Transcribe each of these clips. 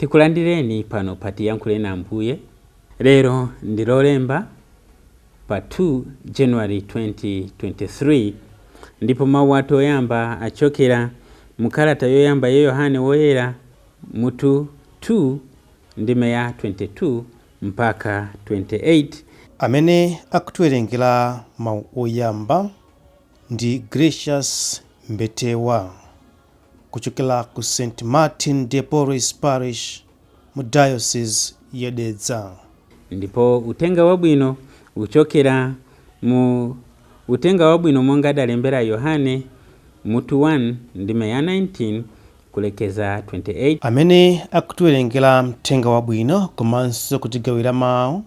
Tikulandireni pano pa Tiyankhule na Ambuye. Lero ndi Lolemba pa 2 January 2023, ndipo mawu athu oyamba achokera mu kalata yoyamba ya Yohane Woyera, mutu 2, ndime ya 22 mpaka 28. Amene akutiwerengera mawu oyamba ndi Gracious Mbetewa kuchokera ku St Martin de Porres Parish mu Diocese ya Dedza. Ndipo uthenga wabwino uchokera mu Uthenga Wabwino monga adalembera Yohane, mutu 1, ndime ya 19 kulekeza 28. Amene akutiwerengera mthenga wabwino komanso kutigawira mawu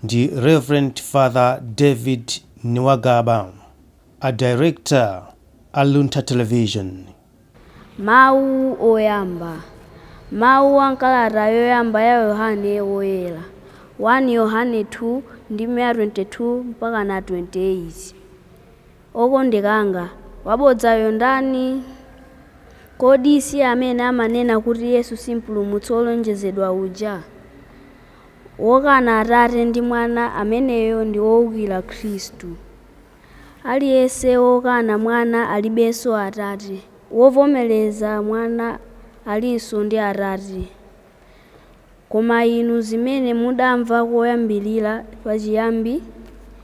ndi Reverend Father David Niwagaba, a director a Luntha Television. Mawu oyamba. Mawu a m'kalata yoyamba ya Yohane Woyera, 1 Yohane 2 ndime ya 22 mpaka na 28. Okondeka anga, wabodzayo ndani? Kodi si amene amanena kuti Yesu si Mpulumutsi wolonjezedwa uja? Wokana Atate ndi Mwana ameneyo ndi wowukira Khristu. Aliyense wokana Mwana alibenso Atate. Wovomereza Mwana alinso ndi Atate. Koma inu, zimene mudamva koyambirira pachiyambi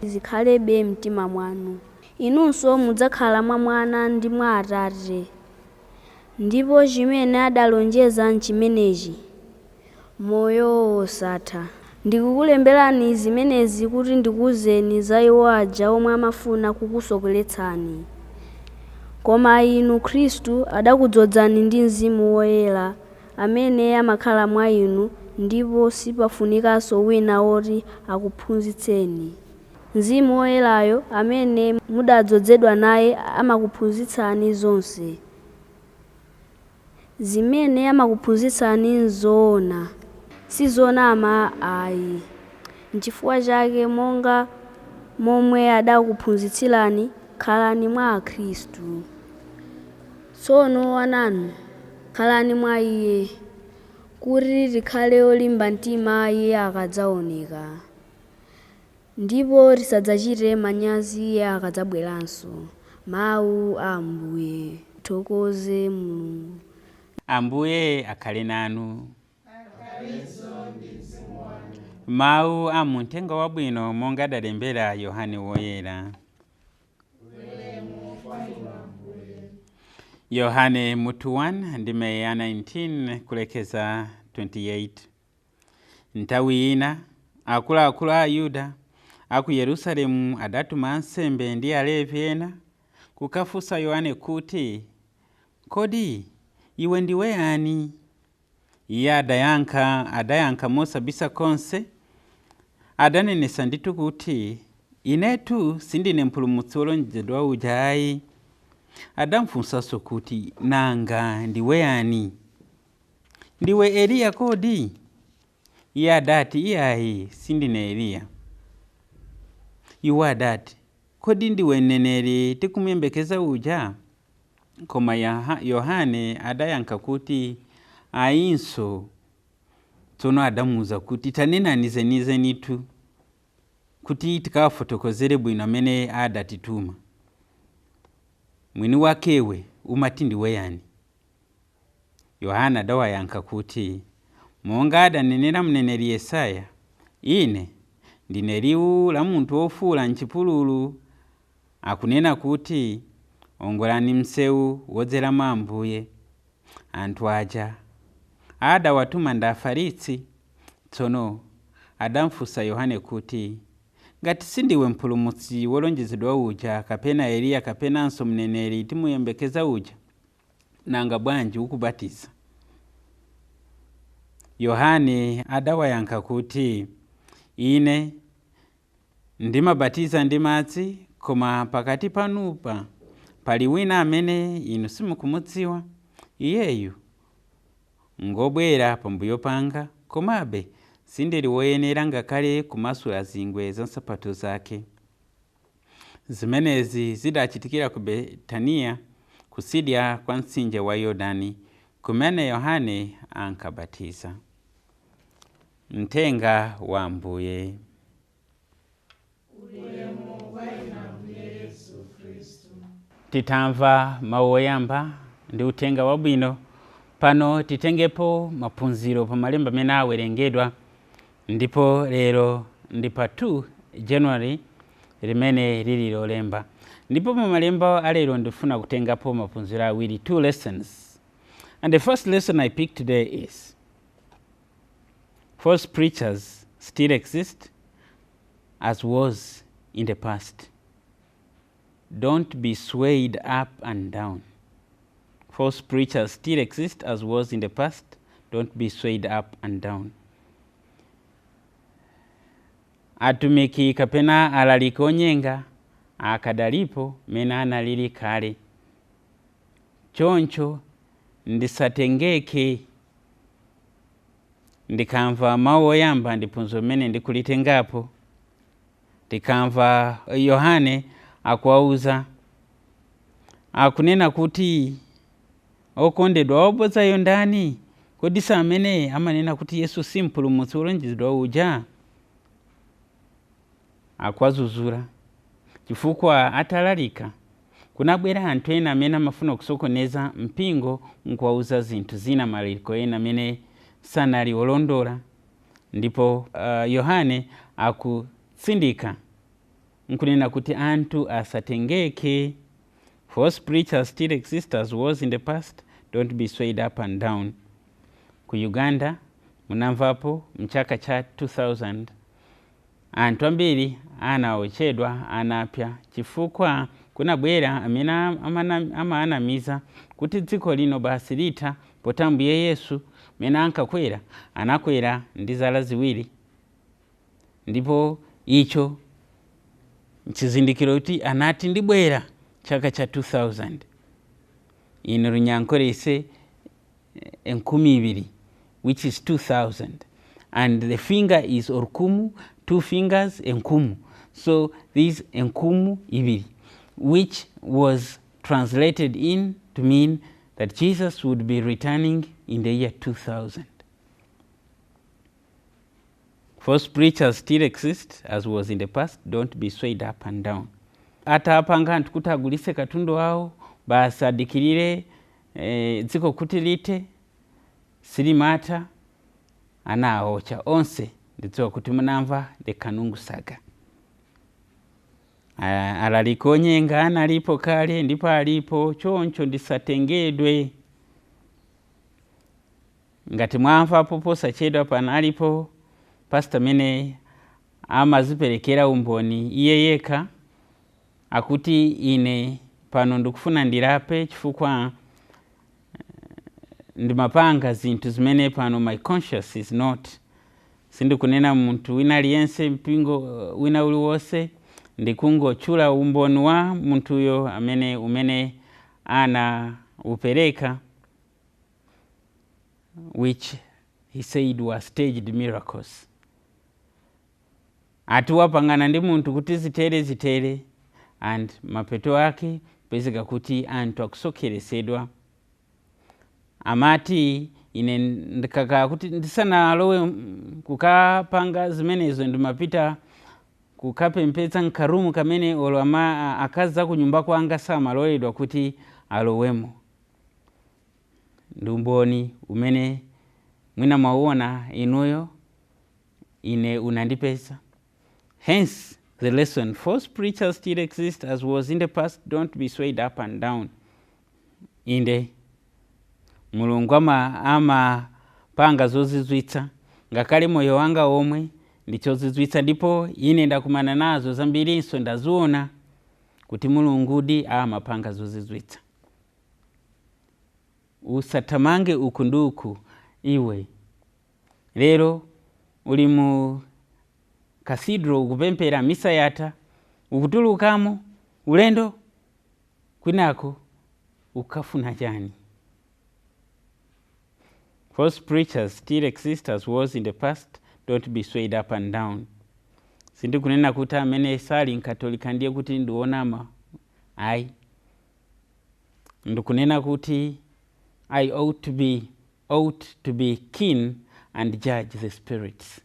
zikhalebe m'mtima mwanu. Inunso mudzakhala mwa Mwana ndi mwa Atate. Ndipo chimene adalonjeza n'chimenechi, moyo wosatha. Ndikukulemberani zimenezi kuti ndikuwuzeni za iwo aja omwe amafuna kukusokeretsani. Koma inu Khristu adakudzozani ndi Mzimu Woyera amene amakhala mwa inu, ndipo sipafunikanso wina woti akuphunzitseni. Mzimu Woyerayo amene mudadzozedwa naye amakuphunzitsani zonse. Zimene amakuphunzitsani n'zoona, sizonama ayi. N'chifukwa chake, monga momwe adakuphunzitsirani, khalani mwa Khristu. Tsono ananu, khalani mwa Iye, kuti tikhale olimba mtima Iye akadzaoneka, ndipo tisadzachite manyazi Iye akadzabweranso. Mawu a Ambuye. Thokoze Mulungu. Ambuye akhale nanu. Mawu a muthenga wabwino monga adalembera Yohane Woyera. Yohane mutu 1, ndime ya 19 kulekeza 28. Nthawi ina akuluakulu a Ayuda a ku Yerusalemu adatuma ansembe ndi Alevi ena kukafunsa Yohane kuti, "Kodi iwe ndiwe yani?" Iye adayankha mosabisa konse. Adanenesa ndithu kuti, "Inetu sindine Mpulumutsi wolonjezedwa uja ayi." Adamfunsanso kuti, "Nanga ndiwe yani? Ndiwe Eliya kodi?" Iye adati, "Iyayi, sindine Eliya." Iwo adati, "Kodi ndiwe mneneri tikumuyembekeza uja?" Koma Yohane adayankha kuti, "Ayinso." Tsono adamuwuza kuti, "Tanenani zenizenitu, kuti tikawafotokozere bwino amene adatituma. Mwini wakewe umati ndiwe yani?" Yohana adawayankha kuti, "Monga adanenera mneneri Yesaya, ine ndine liwu la munthu wofuwula m'chipululu akunena kuti, 'Ongolani msewu wodzeramo Ambuye.'" Anthu aja adawatuma ndi Afarisi. Tsono adamfunsa Yohane kuti, "Ngati sindiwe Mpulumutsi wolonjezedwa uja, kapena Eliya, kapenanso mneneri timuyembekeza uja, nanga bwanji ukubatiza?" Yohane adawayankha kuti, "Ine ndimabatiza ndi madzi, koma pakati panupa pali wina amene inu simukumudziwa. Iyeyu ngobwera pambuyo panga, komabe sindili woyenera ngakhale kumasula zingwe za nsapato zake." Zimenezi zidachitikira ku Betaniya, kusidya kwa mtsinje wa Yorodani, kumene Yohane ankabatiza. Mthenga wa Ambuye. Titamva mawu oyamba ndi uthenga wabwino, pano titengepo maphunziro pa malemba amene awerengedwa. Ndipo lero ndi pa 2 January limene lili lolemba, ndipo pa malemba alero ndifuna kutengapo maphunziro awiri, two lessons. And the first lesson I picked today is false preachers still exist as was in the past. Don't be swayed up and down. False preachers still exist as was in the past. Don't be swayed up and down. Atumiki kapena alaliki onyenga akadalipo mene analili kale, choncho ndisatengeke. Ndikamva mawu oyamba ndi phunziro mmene ndikulitengapo. Ndikamva Yohane akuwauza, akunena kuti, "Okondedwa, wabodzayo ndani? Kodi si amene amanena kuti Yesu si mpulumutsi wolonjezedwa uja?" Akuwazuzula chifukwa atalalika kunabwera anthu ena amene amafuna kusokoneza mpingo nkuwauza zinthu zina, malaliko ena amene sanali olondola. Ndipo Yohane akutsindika nkunena kuti anthu asatengeke. False preachers still exist as was in the past. Don't be swayed up and down. Ku Uganda munamvapo mchaka cha 2000 anthu ambiri anaotchedwa, anapya, chifukwa kunabwera amene amaanamiza kuti dziko lino basi litha poti Ambuye Yesu mene ankakwera anakwera ndi zala ziwiri, ndipo icho chizindikiro kuti anati ndibwera chaka cha 2000. Ino Runyankorese 2000, which is 2000, and the finger is orukumu, two fingers enkumu, so this 2000, which was translated in to mean that Jesus would be returning in the year 2000. False preachers still exist as was in the past. Don't be swayed up and down. Atapanga anthu kuti agulise katundu awo basi adikirire dziko kuti lite, silimata, anaocha onse. Ndidziwa kuti munamva the Kanungu saga. Alaliki onyenga analipo kale ndipo alipo, choncho ndisatengedwe. Ngati mwamvapo posachedwa panalipo pastor mene amaziperekera umboni iye yekha, akuti ine pano ndikufuna ndilape chifukwa ndimapanga zinthu zimene pano my conscience is not. Sindikunena munthu wina aliyense, mpingo wina uliwonse, ndikungotchula umboni wa munthuyo amene umene ana upereka, which he said were staged miracles. Ati wapangana ndi munthu kuti zitere zitere, and mapeto ake pezeka kuti anthu akusokeresedwa. Amati ine ndikaka kuti ndisanalowe kukapanga zimenezo ndimapita kukapemphetsa nkarumu kamene olo ama akazi akunyumba kwanga samaloledwa kuti alowemo. Ndi umboni umene mwina mwauona inuyo, ine unandipeza. Hence the lesson: false preachers still exist as was in the past. Don't be swayed up and down. Inde Mulungu amapanga zozizwitsa, ngakhale moyo wanga omwe ndi chozizwitsa, ndipo ine ndakumana nazo zambirinso, ndaziona kuti Mulungudi amapanga zozizwitsa. Usathamange uku ndi uku. Iwe lero uli mu cathedral ukupemphera, misa yatha, ukutulukamo, ulendo kwinako ukafuna chani? False preachers still exist as was in the past. Don't be swayed up and down. Sindikunena kuti amene sali mkatolika ndiye kuti ndionama, ayi. Ndikunena kuti I ought to be keen. and judge the spirits.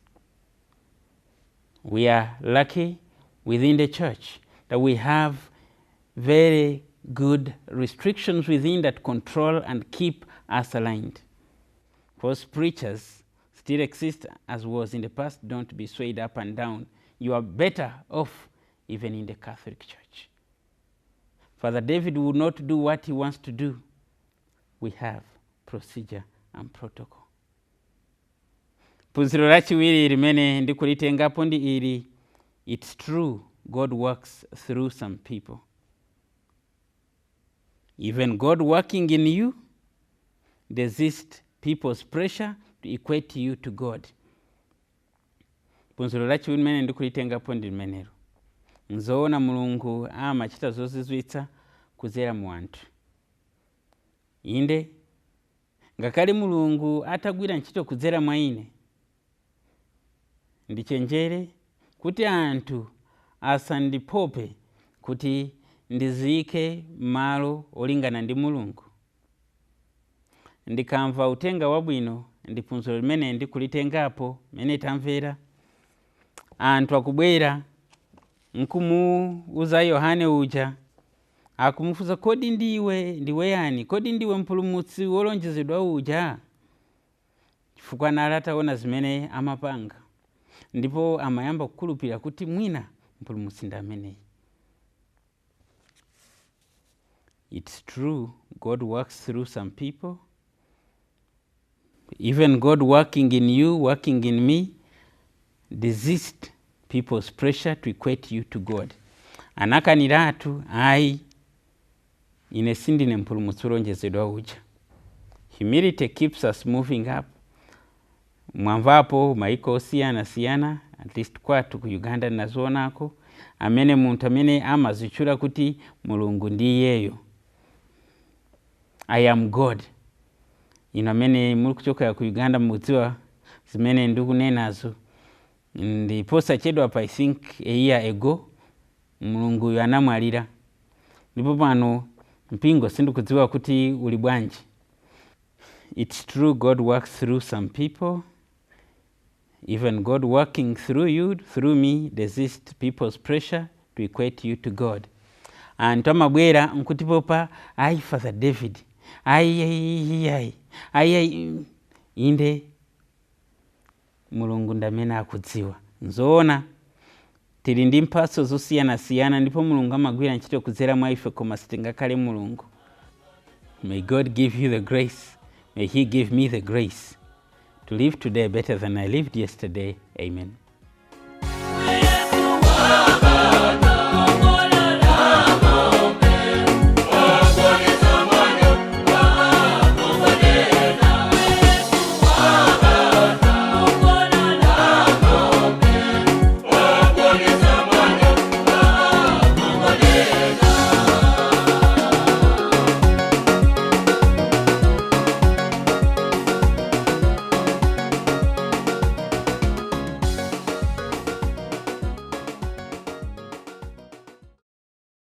We are lucky within the church that we have very good restrictions within that control and keep us aligned. False preachers still exist as was in the past. Don't be swayed up and down. You are better off even in the Catholic Church. Father David would not do what he wants to do. We have procedure and protocol. Phunziro lachiwiri limene ndikulitengapo ndi ili: it's true, God works through some people. Even God working in you, resist people's pressure to equate you to God. Phunziro lachiwiri limene ndikulitengapo ndi limenelo. Nzoona, Mulungu amachita zozizwitsa kudzera mu anthu. Inde, ngakhale Mulungu atagwira ntchito kudzera mwa ine, ndichenjere kuti anthu asandipope kuti ndiziyike malo olingana ndi Mulungu. Ndikamva uthenga wabwino, ndi phunziro limene ndikulitengapo mene tamvera, anthu akubwera nkumuuza Yohane uja, akumufunsa, "Kodi ndiwe ndiwe yani? Kodi ndiwe mpulumutsi wolonjezedwa uja?" Chifukwa anali ataona zimene amapanga ndipo amayamba kukhulupirira kuti mwina mpulumutsi ndi ameneyi. It's true, God works through some people. Even God working in you, working in me, resist people's pressure to equate you to God. Anakaniratu, "Ayi, ine sindine mpulumutsi wolonjezedwa uja." Humility keeps us moving up. Mwamvapo maiko osiyanasiyana, at least kwathu ku Uganda ndinazionako, amene munthu amene amazitchula kuti Mulungu ndi iyeyo, "I am God." Ino amene muli kuchokera ku Uganda mukudziwa zimene ndikunenazo. Ndiposachedwa pa, I think a year ago, mulunguyo anamwalira, ndipo pano mpingo sindikudziwa kuti uli bwanji. It's true, God works through some people. Even God working through you, through me, resist people's pressure to equate you to God. Anthu amabwera nkutipopa, "Ayi, Father David, ayi, ayi, ayi, ayi, ayi." Inde, Mulungu ndamene akudziwa. Nzoona, tili ndi mphatso zosiyanasiyana ndipo Mulungu amagwira ntchito kudzera mwa ife, koma sitingakhale Mulungu. May God give you the grace, may He give me the grace to live today better than I lived yesterday. Amen.